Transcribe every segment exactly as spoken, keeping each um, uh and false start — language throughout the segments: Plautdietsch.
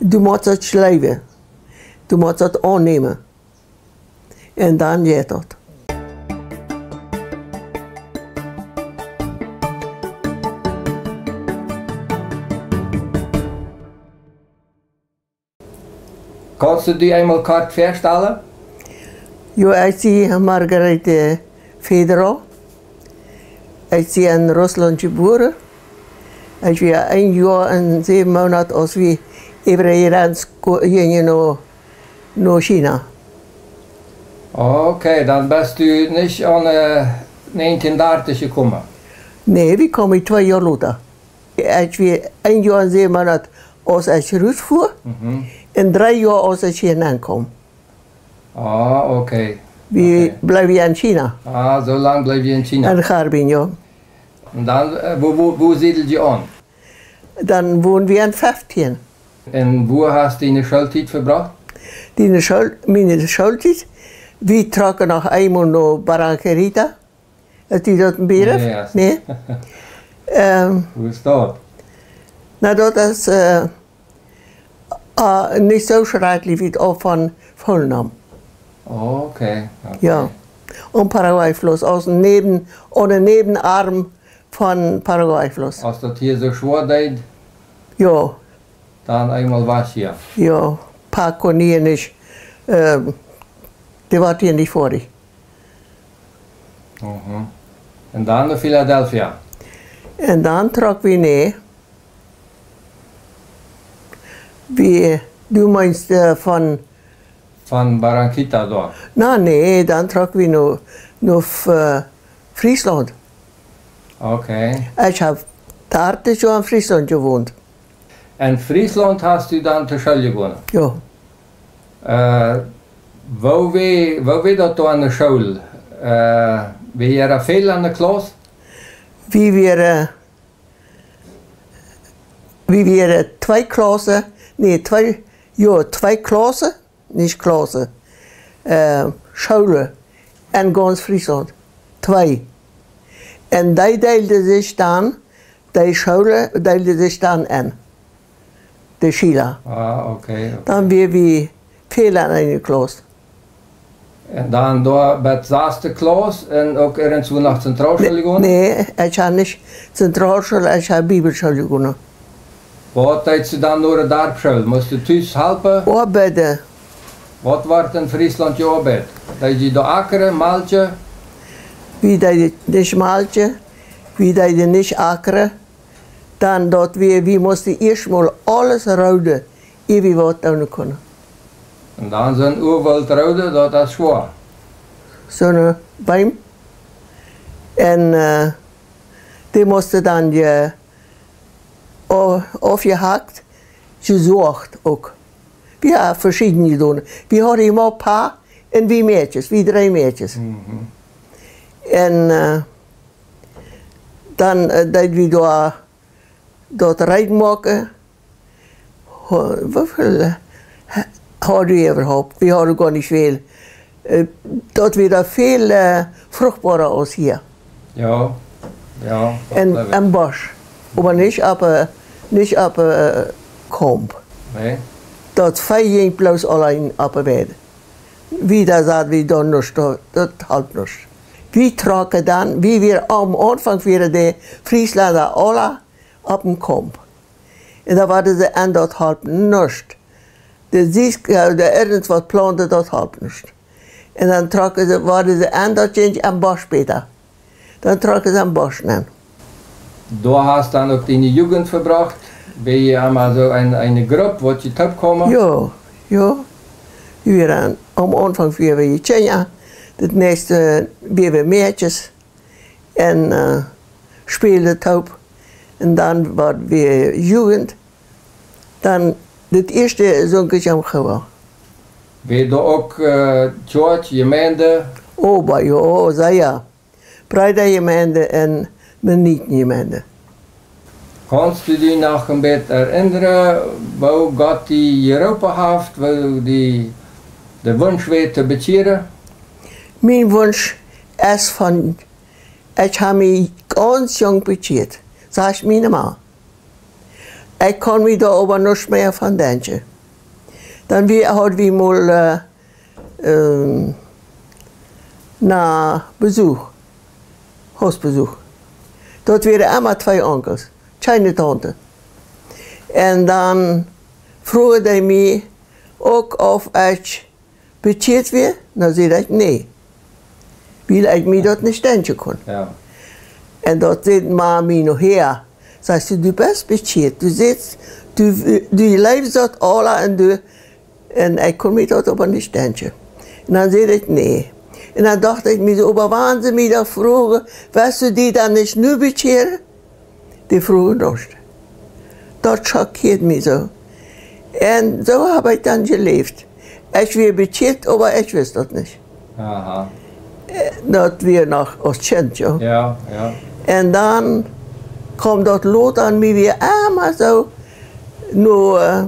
Du motst daut jleewen. Du motst daut aunnämen. Un dan jeit daut. Kaust du die eemol kort väastalen? Jo, ekj sie Margarete Federau. Ekj sie en Russlaunt jebuaren. Ekj wia een Joa un säwen Moonat, aus wie äwa de Jrenz jinjen no, no China. Okay, dan best du nich aun, äh, näajentieen dartich jekomen? Nä, wie kjeemen twee Joa lota. Ekj wia een Joa un säwen Moonat, aus ekj rutfua, mhm, un dree Joa, aus ekj hia aunkaum. Ah, okay. Wie, okay, bleewen en China. Ah, soo lang bleew jie en China? En Harbin, jo. Un dan, äh, wua, wua, wua siedeld jie aun? Dan wonden wie en Feftieen. Un wua hast du diene Schooltiet vebrocht? Diene School-, miene Schooltiet? Wie trocken noch eemol no Barranquerita. Hast du daut en Begriff? Nä, ja. Nä? Ähm, wua es daut? Na, daut es, äh, äh, nich soo schrakjlich wiet auf von Volendam. Okay, okay. Jo. Aum Paraguay-Fluss, aus een Näwen-, aun dän Näwenarm von Paraguay-Fluss. Aus daut hia soo schwoa deed? Jo. Dan eemol wajch hia. Jo, Paco nie nich, ähm, dee wia hia nich foadich. Mhm. Un dan no Philadelphia? Un dan trock wie, nä. Wie, du meenst, äh, von... Von Barranquita doa? Na, nä, dan trock wie no, no, äh, Frieslaunt. Okay. Ekj hab dartich Joa en Frieslaunt jewont. En Frieslaunt hast du dan to School jegonen? Jo. Äh, woo wia, woo wia daut doa aun de School? Äh, wia doa väl aun de Klauss? Wie wieren, wie wieren twee Klaussen, nä, twee, jo, twee Klaussen, nich Klaussen, äh, Schoolen en gaunz Frieslaunt. Twee. Un dee deelden sikj dan, dee Schoolen deelden sikj dan en, de Schiela. Ah, okay, okay. Dan wia wie väl en eene Klauss. Un dan doa bat saste Klauss un uk irjentwua no Zentralschool jegonen? Nä, ekj hab nich Zentralschool, ekj hab Bibelschool jegonen. Waut deedst du dan no de Darpschool? Must du tus halpen? Oabeiden. Waut wort en Frieslaunt jeoabeit? Deed jie doa akren, malkjen? Wie deeden nich malkjen, wie deeden nich akren. Dan daut wie, wie musten ieescht mol aules rooden, ea wie waut doonen kunnen. Un dan sent Uawolt rooden, daut es schwoa. Soone Beem. Un, äh, dee musten dan je-, au-, aufjehakt, jesoagt uk. Wie haben veschiedne jedonen. Wie hauden mau Pa un wie Mäakjes, wie dree Mäakjes. Mhm. Un, äh, dan, äh, deed wie doa daut reed moaken. Ho-, woo väl, äh, hauden wie äwahaupt? Wie hauden goanich väl. Äh, daut wia doa väl, äh, fruchtboara aus hia. Jo, jo, daut... Un em Bosch. Oba nich opp, äh, nich opp, äh, Kaump. Nä. Daut Vee jinkj bloos auleen opp de Weid. Wieda saten wie doa nuscht, daut, daut holp nuscht. Wie trocken dan, wie wieren aum Aunfank wieren de Frieslaunda aula opp dän Kaump. Un dan worden see, un daut holp nuscht. De Sies-, äh, de irjentwaut plaunten, daut holp nuscht. Un dan trocken see, worden see, un daut jinkj em Bosch bäta. Dan trocken see em Bosch nenn. Doa hast dan uk diene Jugend vebrocht? Wia emma soo eene, eene Grupp, waut jie toopkjeemen? Jo, jo. Wie wieren aum Aunfank wia wie Kjinja, daut näakjste wia wie Mäakjes. Un, äh, späld toop. Un dan wort wie Jugend. Dan daut ieeschte sunk ekj em Chor. Wia doa uk, äh, Kjoakj, Jemeent? Oba jo, sea. Breedajemeent un Mennonitenjemeent. Kaust du die noch een bät erinnren, woo Gott die jeroopen haft, woo die de Wunsch wia to bekjieren? Mien Wunsch es von, ekj hab mie gaunz junk bekjieet, sajcht miene Ma. Ekj kaun mie doa oba nuscht mea von denkjen. Dan wie, haud wie mol, äh, ähm, na Besuch, Hausbesuch. Daut wieren emma twee Onkels, kjeene Taunte. Un dan fruagen dee mie uk, auf ekj bekjieet wia. Dan säd ekj: "Nä." Wiels ekj mie daut nich denkjen kunn. Jo. Un daut säd Mami nohäa. Sajcht see: "Du best bekjieet. Du sitst, du, du leefst daut aula un du," un ekj kunn mie daut oba nich denkjen. Un dan säd ekj: "Nä." Un dan docht ekj mie soo: "Oba wan see mie dan fruagen, woascht du die dan nich nu bekjieren?" Dee fruagen nuscht. Daut schockieed mie soo. Un soo hab ekj dan jeläft. Ekj wia bekjieet, oba ekj wist daut nich. Aha. Äh, daut wia noch aus Kjint, jo. Jo, jo. Un dan kjeem daut lota aun mie wada emma soo, nu, äh,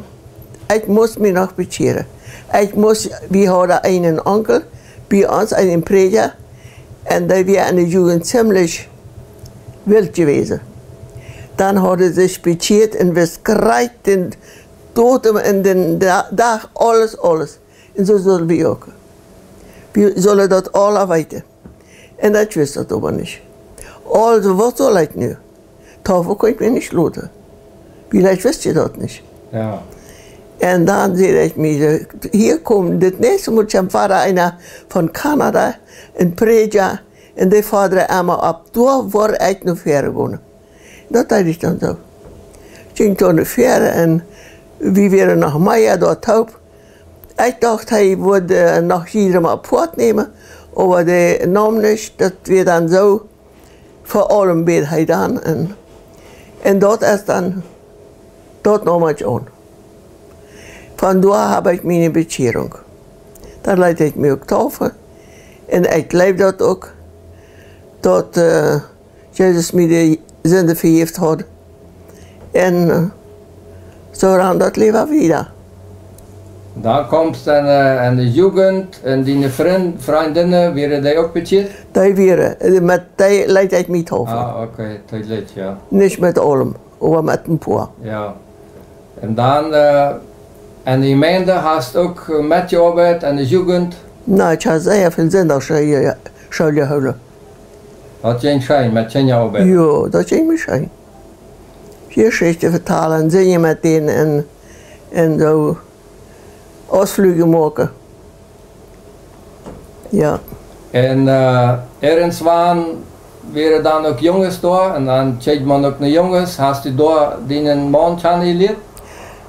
ekj must mie noch bekjieren. Ekj must, wie hauden eenen Onkel bie ons, eenen Prädja, un dee wia enne Jugend ziemlich wilt jewast. Dan haud hee sikj bekjieet un wist krakjt dän Dotum un dän Da-, Dach, aules, aules. Un soo sullen wie uk. Wie sullen daut aula weeten. Un ekj wist daut oba nich. Aulsoo, waut saul ekj nu? Tohoolen kunn ekj mie nich loten. Wiels ekj wist je daut nich. Jo. Un dan säd ekj mie, hia kjemt, daut näakjste Mol kjemt wada eena von Kanada, een Prädja, un dee foddat emma opp, doa woa ekj no väaren gonen. Daut deed ekj dan soo. Jinkj doa no väaren un wie wieren noch mea doa toop. Ekj docht, hee wudd, äh, noch jiedrem apoat nämen, oba dee neem nich, daut wia dan soo, fa aulem bäd hee dan. Un, un daut es dan, daut neem ekj aun. Von doa hab ekj miene Bekjierunk. Dan leet ekj mie uk deepen. Un ekj jleew daut uk, daut, äh, Jesus mie de Sind vejäft haud. Un, äh, soo rand daut Läwen wieda. Dan kjeemst dan, äh, enne Jugend un diene Frind, Frindinnen, wieren dee uk bekjieet? Dee wieren, äh, met dee leet ekj mie deepen. Ah, okay, dee leet, jo. Nich met aulem, oba met een poa. Jo. Un dan, äh, enne Jemeent hast uk metjeoabeit, enne Jugend? Na, ekj hab sea väl Sindachschool, School jehoolen. Daut jinkj scheen, met Kjinja oabeiden? Jo, daut jinkj mie scheen. Jeschichten vetalen, sinjen met dän un, un soo Ausflüge moaken. Jo. Un, äh, irjentwan wieren dan uk Junges doa, un dan kjikjt maun uk no Junges. Hast du doa dienen Maun kjanen jelieet?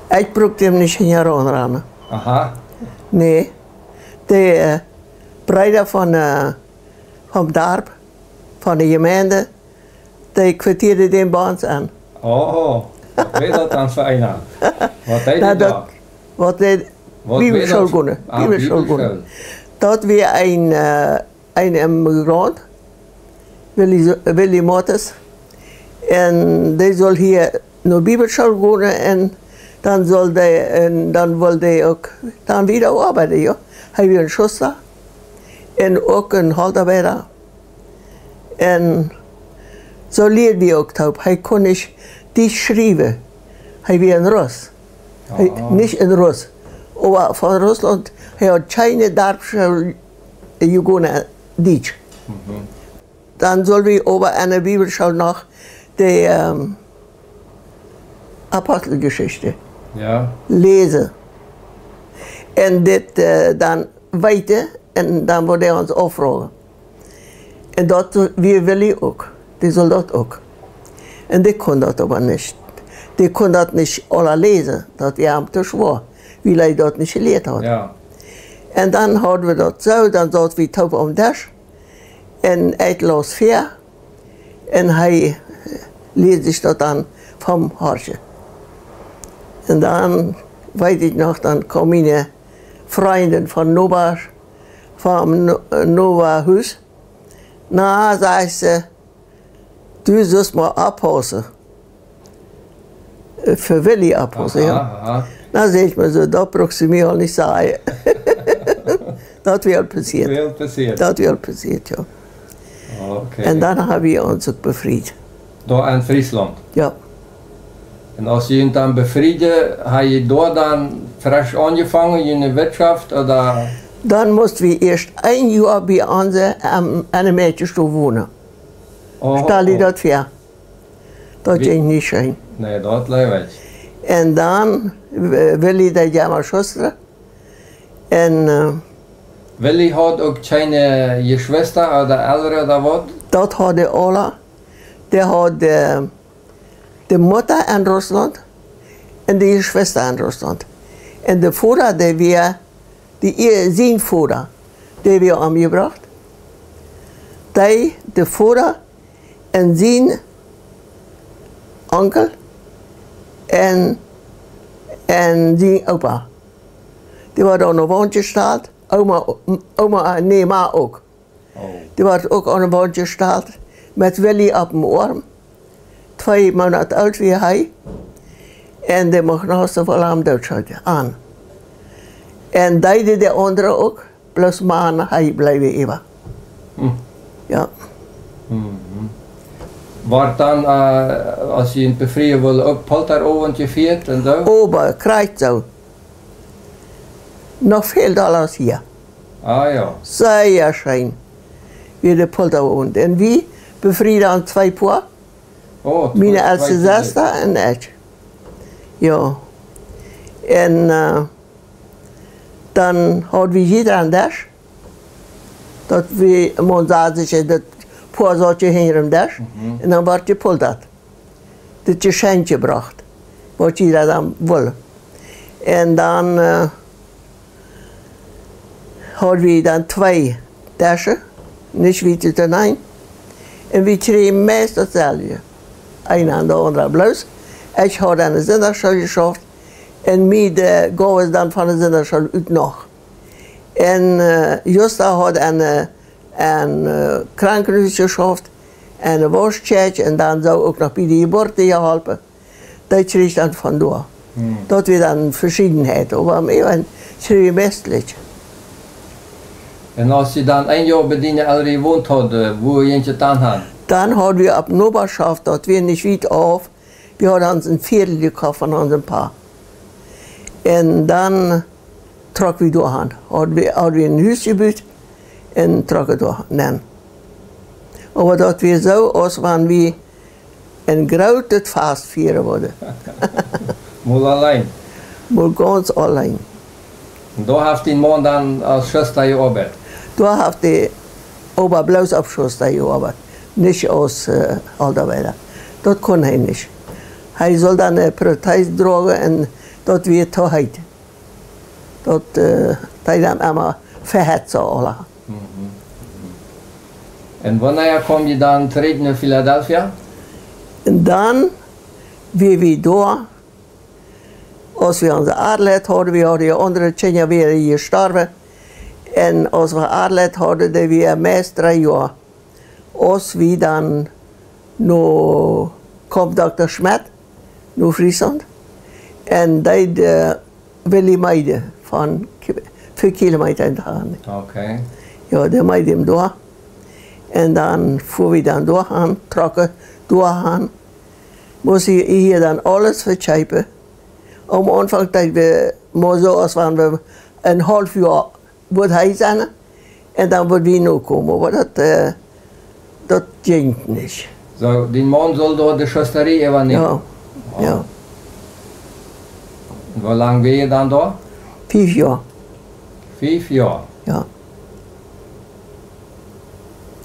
Ekj brukt am nich hinjaraun ranen. Aha. Nä. De, äh, Breeda von, äh, vom Darp, von de Jemeent, dee kjwatieeden dän bie ons aun. Oh, waut wia daut dan fa eena? Waut deed hee doa? Waut dee, waut wia daut? Bibelschool gonen. Ah, Bibelschool gonen. Bibelschool. Daut wia een, äh, een Immigraunt, Willy, Willy Mottes. Un dee sull hia no Bibelschool gonen un dan sull dee, un dan wull dee uk dan wieda oabeiden, jo. Hee wia een Schusta un uk een Holtoabeida. Un soo lieed wie uk toop. Hee kunn nich Dietsch schriewen. Hee wia een Russ. Hee, ah, nich een Russ. Oba von Russlaunt, hee haud kjeene Darpschool jegonen, Dietsch. Mhm. Dan sull wie oba aun de Bibelschool noch de, ähm, Apostelgeschichte, jo, läsen. Un dit, äh, dan weeten un dan wudd hee ons auffroagen. Un daut wia Willy uk. Dee sull daut uk. Un dee kunn daut oba nich. Dee kunn daut nich aula läsen. Daut wia am too schwoa, wiels hee daut nich jelieet haud. Jo. Un dan hauden wie daut soo, dan sauten wie toop aum Desch. Un ekj laus väa. Un hee lieed sikj daut dan vom Hoaten. Un dan weet ekj noch, dan kjeemen miene Frind von Noba, vom No-, Noba Hus. Na, sajcht see, du sust mau oppaussen. Äh, fa Willy oppaussen, jo. Aha, aha. Na, saj ekj mau soo, daut bruckst du mie aul nich sajen. Daut wia aul passieet. Wia aul passieet. Daut wia aul passieet, jo. Okay. Un dan hab wie ons uk befriet. Doa en Frieslaunt? Jo. Un aus jie junt dan befrieden, ha jie doa dan fresch aunjefongen, june Wirtschaft, ooda? Dan musten wie ieescht een Joa bie onse, ähm, enne Mäakjenstow wonen. Oh, stal die oh. Daut väa. Daut jinkj nich scheen. Nä, daut jleew ekj. Un dan, äh, Willi, dee jeit no Schustren. Un, äh, Willi haud uk kjeene Jeschwista ooda Elren ooda waut? Daut haud hee aula. Dee haud, äh, de Mutta en Russlaunt un de Jeschwista en Russlaunt. Un de Voda, dee wia, de, sien Voda, dee wia omjebrocht. Dee, de Voda un sien Onkel un, un sien Opa. Dee worden aun de Waunt jestalt. Oma, Oma, nä, Ma uk. Oh. Dee wort uk aun de Waunt jestalt, met Willi oppem Oarm. Twee Moonat oolt wia hee. Un dee mucht noch soo väl aum Doot schieten aun. Un deeden de aundre uk, bloos Ma un hee bleewen äwa. Hm. Jo. Mhm. Wort dan, äh, aus jie junt befrieen wullen, uk Polterowent jefieet un soo? Oba, krakjt soo. Noch väl dolla aus hia. Ah, jo. Sea scheen. Wia de Polterowent. Un wie befrieden twee Poa. Oh, twee, miene elste Sesta un ekj. Jo. Un, äh, dan haud wie jieda een Desch. Daut wie, Maun sad sikj, daut Poa saut je hinjrem Desch. Mhm. Un dan wort jepoltert. Daut Jeschenkj jebrocht, waut jieda dan wull. Un dan, äh, haud wie dan twee Deschen, nich wiet uteneen. Un wie kjrieejen meist daut selwje. Eena aun de aundre bloos. Ekj haud aun de Sindachschool jeschauft un mie de Gow dan von de Sindachschool ut noch. Un, äh, Justa haud aun, äh, aun, äh, Krankenhus jeschauft, aun de Wauschkjäakj un dan soo uk noch bie de Jeburten jeholpen. Daut kjrieech dan von doa. Hm. Daut wia dan Veschiedenheit, oba aum Enj kjrieech wie meist daut. Un aus jie dan een Joa bie diene Elren jewont hauden, wua jinkj et dan han? Dan haud wie opp Nobaschoft, daut wia nich wiet auf, wie hauden ons een Fäadel jekoft von onsem Pa. Un dan trock wie doa han. Haud wie, haud wie een Hus jebut un trocken doa nenn. Oba daut wia soo, aus wan wie een grootet Fast fieren wudden. Mol auleen? Mol gaunz auleen. Un doa haft dien Maun dan aus Schusta jeoabeit? Doa haft hee oba bloos aus Schusta jeoabeit, nich aus, äh, Haldaweida. Daut kunn hee nich. Hee sull dan ne Protees droagen un daut wia too heet. Daut, äh, deed am emma vehetzen aula. Mhm. Un wanea kjeem jie dan trigj no Filadelfia? Un dan, wia wie doa, aus wie onse Arlet hauden, wie hauden je aundre Kjinja, wieren jestorwen. Un aus wie Arlet hauden, dee wia meist dree Joa. Aus wie dan no, kjeem Dokta Schmidt no Frieslaunt un deed, äh, Willi meeden von Ki-, väl Kilometa entfernt. Okay. Jo, dee meed am doa. Un dan fuaren wie dan doa han, trocken doa han. Must wie hia dan aules vekjeepen. Aum Aunfank deed wie mau soo, aus wan wie een haulf Joa wudd hee sennen, un dan wudd wie nokomen, oba daut, äh, daut jinkj nich. Soo, dien Maun sull doa de Schustarie äwanämen? Jo, jo. Un woo lang wia jie dan doa? Fief Joa. Fief Joa? Jo.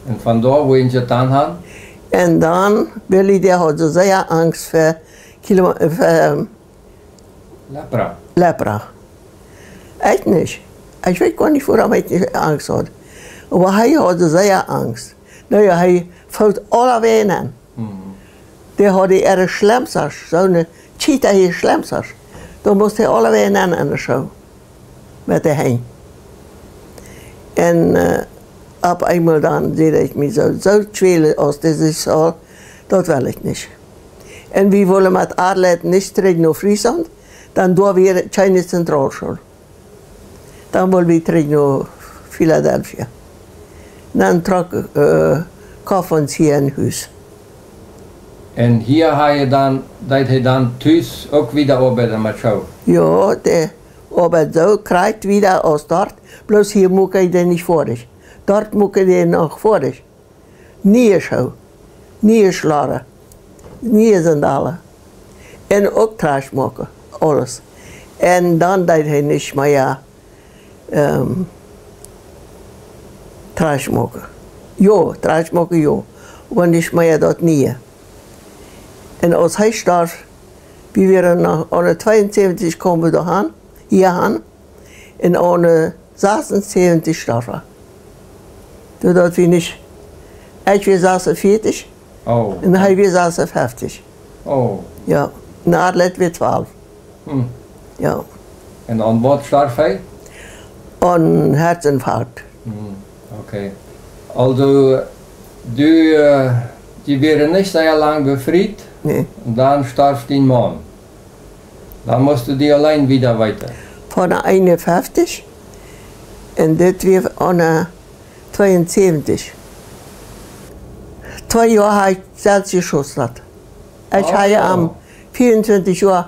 Un von doa, wua jinkj et dan han? Un dan, Willi, dee haud soo sea Angst fa Kilo-, fa Lepra. Lepra. Ekj nich. Ekj weet goanich, wuarom ekj nich Angst haud. Oba hee haud sea Angst. Na jo, hee foot aulawäajen aun. Mhm. Dee haud äare Schlemsasch, soone Cheetah Schlemsasch. Doa must hee aulawäajen aun, aun de Schoo. Met de Henj. Un, äh, opp eemol dan säd ekj mie soo, soo kjwälen aus dise Saul, daut well ekj nich. Un wie wullen met Arlet nich trigj no Frieslaunt, dan doa wia kjeene Zentralschool. Dan wull wie trigj no Filadelfia. Dan trock, äh, koft wie ons hia een Hus. Un hia haud hee dan, deed hee dan tus uk wieda oabeiden met Schoo? Jo, dee oabeid soo krakjt wieda aus doa. Bloos hia muak hee dee nich foadich. Doa muak hee dee noch foadich. Niee Schoo, niee Schlora, niee Sandalen. Un uk trajchtmoaken, aules. Un dan deed hee nich mea, ehm, trajchtmoaken. Jo, trajchtmoaken, jo. Oba nich mea daut niee. Un aus hee storf, wie wieren noch aune tweeunsäwentich komen wie doa han, hia han. Un aune sasunsebentich storf hee. Doa daut wie nich, ekj wia sasunfeftich. Oh. Un hee wia sasunfeftich. Oh. Jo, un Arlet wia twalf. Hm. Jo. Un aun waut storf hee? Aun Herzinfarkt. Hm, okay. Aulsoo, du, äh, dee wieren nich sea lang befriet. Nä. Un dan storf dien Maun. Dan must du die auleen wieda weeten. Von eenunfeftich. Un dit wia aune tweeunsäwentich. Twee Joa haud ekj selfst jeschossen. Ekj haud am vieruntwintich Joa,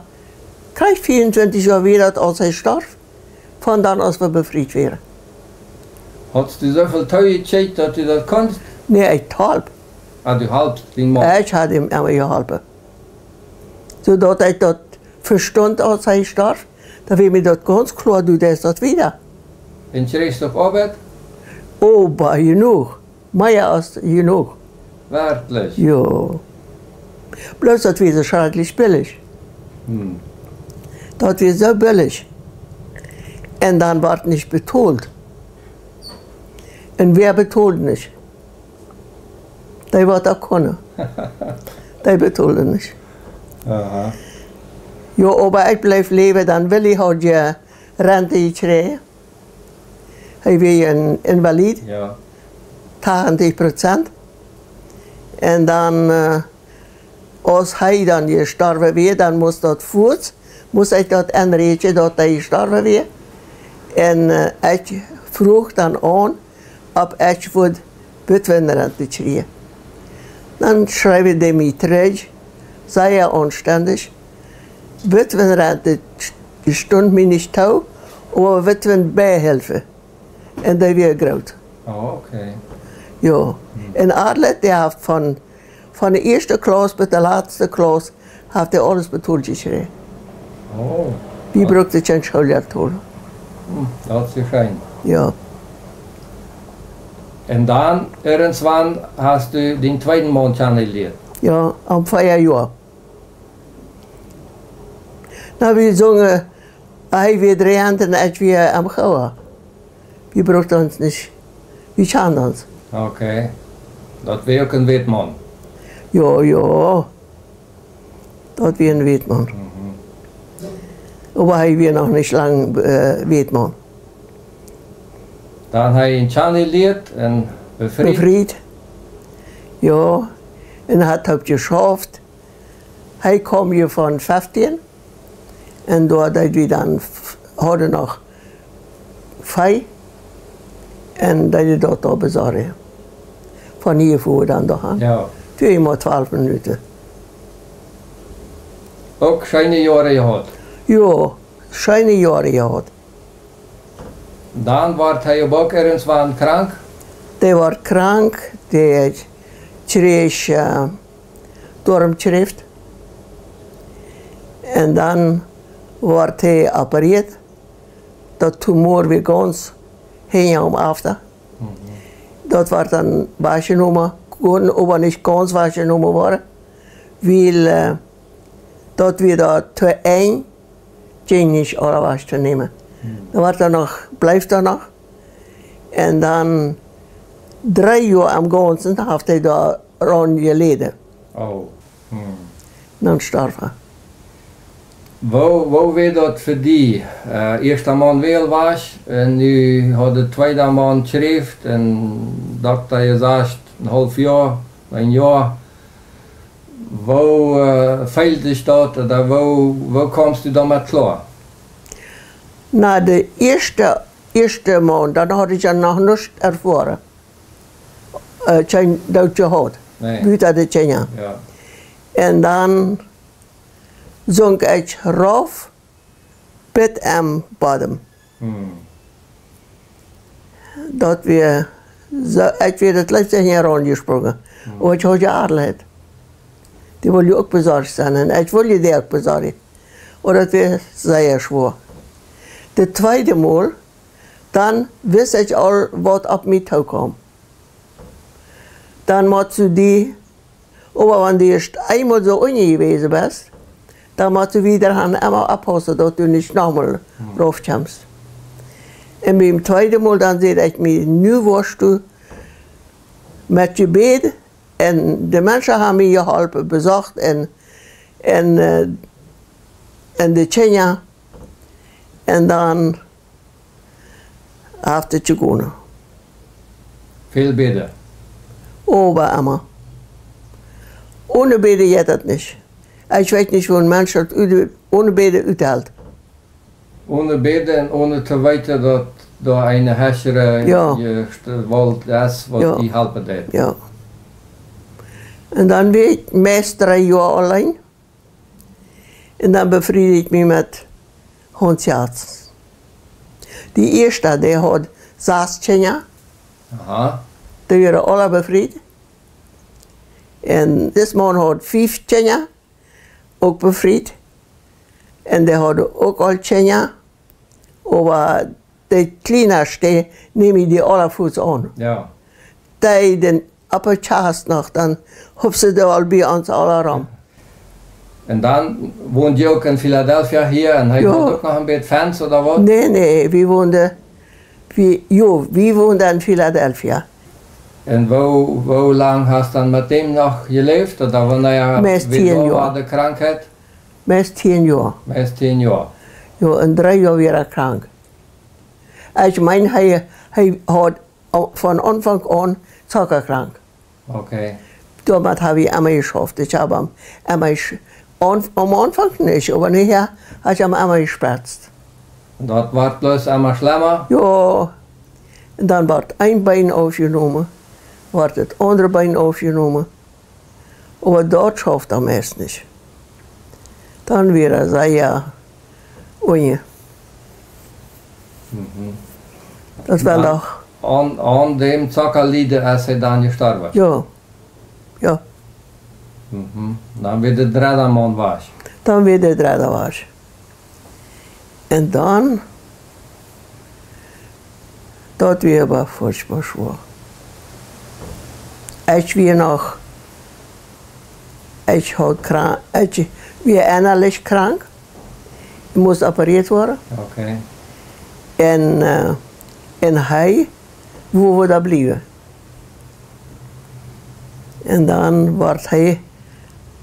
krakjt vieruntwintich Joa wia daut, aus hee storf. Von dan, aus wie befriet wieren. Haudst du soo väl toojekjikjt, daut du daut kunst? Nä, ekj holp. Ah, du holpst dien Maun. Ekj haud am emma jeholpen. Soo daut ekj daut vestunt, aus hee storf, dan wia mie daut gaunz kloa, du deist daut wieda. Un kjrieechst uk Oabeit? Oh, oba jenuach. Mea aus jenuach. Werkjlich? Jo. Bloos daut wia soo schrakjlich billich. Hm. Daut wia soo billich. Un dan wort nich betolt. Un wäa betold nich? Dee waut daut kunnen. Dee betolden nich. Aha. Jo, oba ekj bleef läwen, dan Willi haud je Rente jekjräajen. Hee wia een Invalid. Jo. Tachentich Prozent. Un dan, äh, aus hee dan jestorwen wia, dan must daut fuaz, must ekj daut enräakjnen, daut hee jestorwen wia. Un, äh, ekj fruach dan aun, auf ekj wudd Witwenrente kjrieen. Dan schreewen dee mie trigj, sea aunstendich. Witwenrente stunt mie nich too, oba Witwenbeihilfe. Un dee wia groot. Oh, okay. Jo. Hm. Un Arlet, dee haft von, von de ieeschte Klauss bat de latste Klauss haft hee aules betolt jekjräajen. Oh. Wie bruckten kjeen Schooljoa betolen. Hm, daut es scheen. Jo. Un dan, irjentwan, hast du dän tweeden Maun kjanenjelieet? Jo, om vea Joa. Na, wie sungen, hee wia dreeuntwintich un ekj wia aum Goa. Wie bruckten ons nich, wie kjanden ons. Okay. Daut wia uk een Wätmaun? Jo, jo. Daut wia een Wätmaun. Mhm. Oba hee wia noch nich lang, äh, Wätmaun. Dan hee en China lieet un befriet. Befriet. Jo. Un haud uk jeschauft. Hee kjeem hia von feftieen. Un doa deed wie dan f-, hauden noch Vee. Un deed daut doa besorjen. Von hia fuaren dan doa han. Jo. Tweemol twalf Minuten. Uk scheene Joaren jehaut? Jo, scheene Joaren jehaut. Dan wort hee oba uk irjentwan krank? Dee wort krank, dee kjrieech, äh, Doarmkjräft. Un dan wort hee operieet. Daut Tumor wia gaunz hinja aum Afta. Mhm. Daut wort dan wajchjenomen, kunn oba nich gaunz wajchjenomen woaren, wiel, äh, daut wia doa too enj, jinkj nich aule wajch to nämen. Hm. Dan wort hee noch, bleef hee noch. Un dan dree Joa aum gaunzen haft hee doaraun jeläden. Oh. Hm. Dan storf hee. Woo, woo wia daut fa die? Äh, ieescht Maun wia wajch, un nu haud de tweede Maun Kjräft, un Dokta jesajcht, een haulf Joa, een Joa. Woo, äh, feeld sikj daut, ooda woo, woo kjemst du doamet kloa? Na, de ieeschte, ieeschte Maun, dan haud ekj jo noch nuscht erfoaren. Äh, kjeen Doot jehaut. Nä. Buta de Kjinja. Jo. Un dan sunk ekj rauf bat em Bodem. Daut wia soo, ekj wia daut leefst nich raunjesprungen. Oba ekj haud je Adelheid. Dee wull je uk besorcht sennen. Un ekj wull je dee uk besorjen. Oba daut wia sea schwoa. De tweede Mol, dan wist ekj aul, waut opp mie tookaum. Dan motst du die, oba wan du ieescht eemol soo unjen jewast best, dan motst du wieda han emma oppaussen, daut du nich nochmol raufkjemst. Un biem tweede Mol, dan säd ekj mie, nu woascht du met Jebäd, un de Menschen haben mie jeholpen, besocht un, un, äh, un de Kjinja. Un dan haft et jegonen. Väl bäden? Oba emma. One bäden jeit daut nich. Ekj weet nich, woo een Mensch daut ut-, one bäden uthelt. One bäden un one to weeten, daut doa eene hechre Jo. Gestalt es, waut Jo. die halpen deit. Jo. Un dan wia ekj meist dree Joa auleen. Un dan befried ekj mie met Hans Jans. Dee ieeschta, dee haud sas Kjinja. Aha. Dee wieren aula befried. Un dis Maun haud fief Kjinja, uk befried. Un dee hauden uk aul Kjinja. Oba de kjlienste, dee neem ekj dee aula fuaz aun. Jo. Dee dän opp de Kjast noch, dan hupst dee aul bie ons aula rom. Un dan wond jie uk en Philadelphia hia un hee Jo. haud uk noch een bät Fans, ooda waut? Nä, nä, wie wonden, wie, jo, wie wonden en Philadelphia. Un woo, woo lang hast dan met däm noch jeläft? Ooda wanea Meist wia tieen doa Joa. de Krankheit? Meist tieen Joa. Meist tieen Joa. Jo, un dree Joa wia hee krank. Ekj meen, hee, hee haud au-, von Aunfank aun Zocka krank. Okay. Doamet hab ekj emma jeschauft. Ekj hab am emma jesch-, aun-, aum Aunfank nich, oba nohäa hab ekj am emma jespretzt. Un daut wort bloos emma schlemma? Jo. Un dan wort een Been aufjenomen, wort daut aundre Been aufjenomen. Oba daut schauft hee meist nich. Dan wia hee sea unjen. Mhm. Daut wia Dan noch. aun, aun däm Zocka lieden es hee dan jestorwen? Jo. Jo. Mhm. Dan wia de dredde Maun wajch. Dan wia de dredde wajch. Un dan, daut wia oba furchtboa schwoa. Ekj wia noch, ekj haud kra-, ekj wia ennalich krank, must operieet woaren. Okay. Un, äh, un hee wull doa bliewen. Un dan wort hee,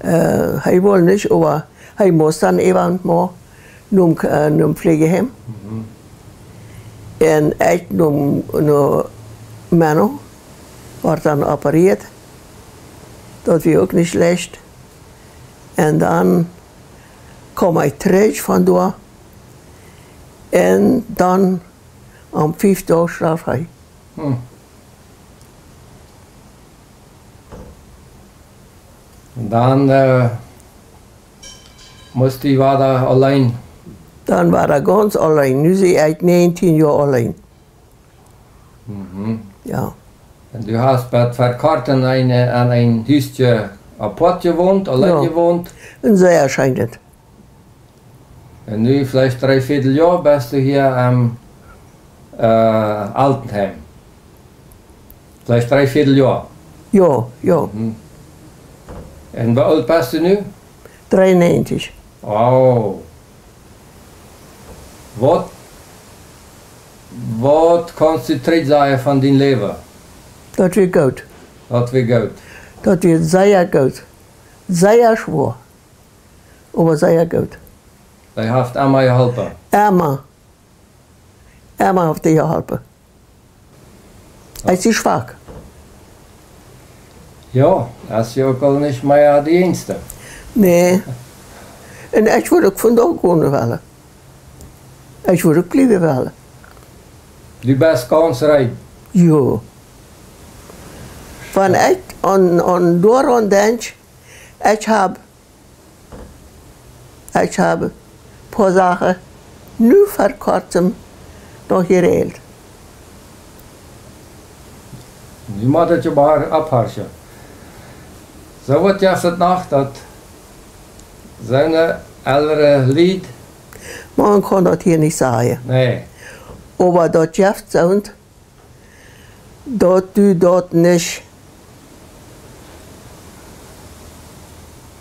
äh, hee wull nich, oba hee must dan äwent mol nom, äh, nom Pflegeheim. Mhm. Un ekj nom, no Menno, wort dan operieet. Daut wia uk nich leicht. Un dan kjeem ekj trigj von doa. Un dan aum fiew Doag storf hee. Hm. Un dan, äh, must hee wada auleen. Dan wia hee gaunz auleen. Nu sie ekj näajentieen Joa auleen. Mhm. Jo. Un du hast bat ver kort en een, en een Hus apoat jewont, auleen Jo. jewont? Un sea scheen daut. Un nu veleicht dree Vieedel Joa best du hia aum, äh, Altenheim. Veleicht dree Vieedel Joa. Jo, jo. Mhm. Un woo oolt best du nu? Dreeunnäajentich. Oh. Waut, waut kaust du trigj sajen von dien Läwen? Daut wia goot. Daut wia goot. Daut wia sea goot. Sea schwoa. Oba sea goot. Hee haft emma jeholpen. Emma. Emma haft hee jeholpen. Ekj sie schwak. Jo, daut es jo uk aul nich mea de jinjste. Nä. Un ekj wudd uk vondoag gonen wellen. Ekj wudd uk bliewen wellen. Du best gaunz rein. Jo. Wan ekj aun, aun doaraun denkj, Ekj hab, ekj hab poa Sachen nu ver kortem noch jeräajelt. Nu mott ekj oba oppaussen. Soo waut jeft et noch, daut soone elre Lied. Maun kaun daut hia nich sajen. Nä. Oba daut jeft soont, daut du daut nich,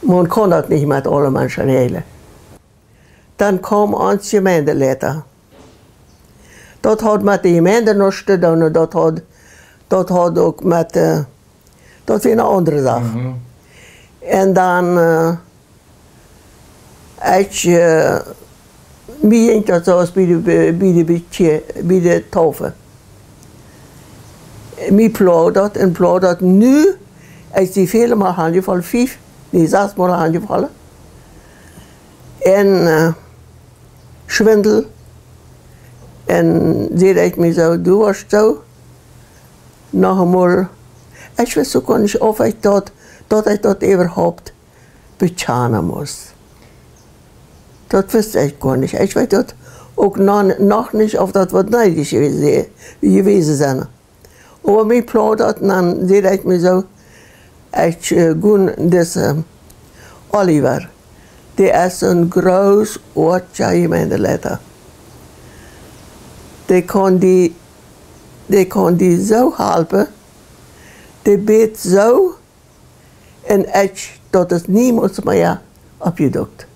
maun kaun daut nich met aule Menschen räajlen. Dan kaum ons Jemeindeleiter. Daut haud met de Jemeinde nuscht to doonen, daut haud, daut haud uk met, äh, daut wia eene aundre Sach. Mhm. Un dan, äh, ekj, äh, mie jinkj daut soo aus bie de, bie de, bie de Taufe. Mie ploagd daut un ploagd daut nu, ekj sie väle Mol hanjefollen, fief, nä, sas Mol hanjefollen. Un, äh, Schwindel. Un säd ekj mie soo, du woascht soo noch eemol, ekj wist uk goanich, auf ekj daut, daut ekj daut äwahaupt bekjanen must. Daut wist ekj goanich. Ekj weet daut uk no-, noch nich, auf daut waut needich jewäsen, jewäsen sennen. Oba mie ploagd daut, un dan säd ekj mie soo, ekj, äh, gun dise Oliver, dee es een grootoatja Jemeindeleiter. Dee kaun die, dee kaun die soo halpen, dee bät soo, un ekj, daut es niemols mea oppjedukt.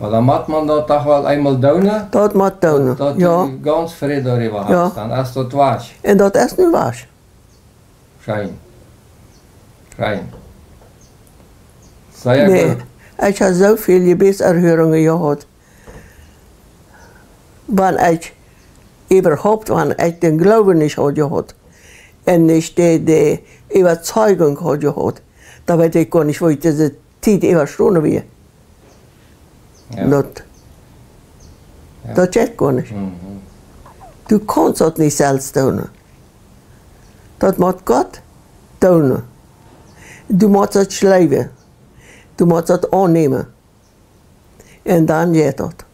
Oba dan mott maun daut doch woll eemol doonen. Daut mott doonen, jo. Daut du gaunz Fräd doaräwa hast, jo, dan es daut wajch. Un daut es nu wajch. Scheen. Scheen. Sea goot. Nä, ekj hab soo väl Jebädserhörungen jehaut. Wan ekj äwahaupt, wan ekj dän Gloowen nich haud jehaut un nich de, de Äwazeigung haud jehaut, dan weet ekj goanich, woo ekj dise Tiet äwastonen wia. Jo. Daut, jo, daut jeit goanich. Mhm. Du kaust daut nich selfst doonen. Daut mott Gott doonen. Du motst daut jleewen. Du motst daut aunnämen. Un dan jeit daut.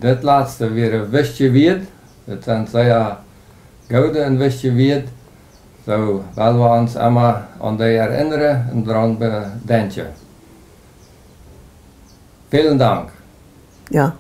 Dit latste wia een wichtja Wieed. Dit sent sea goode un wichtje Wieed. Soo well wie ons emma aun dee erinnren un doaraun bedenkjen. Välen Dank. Jo.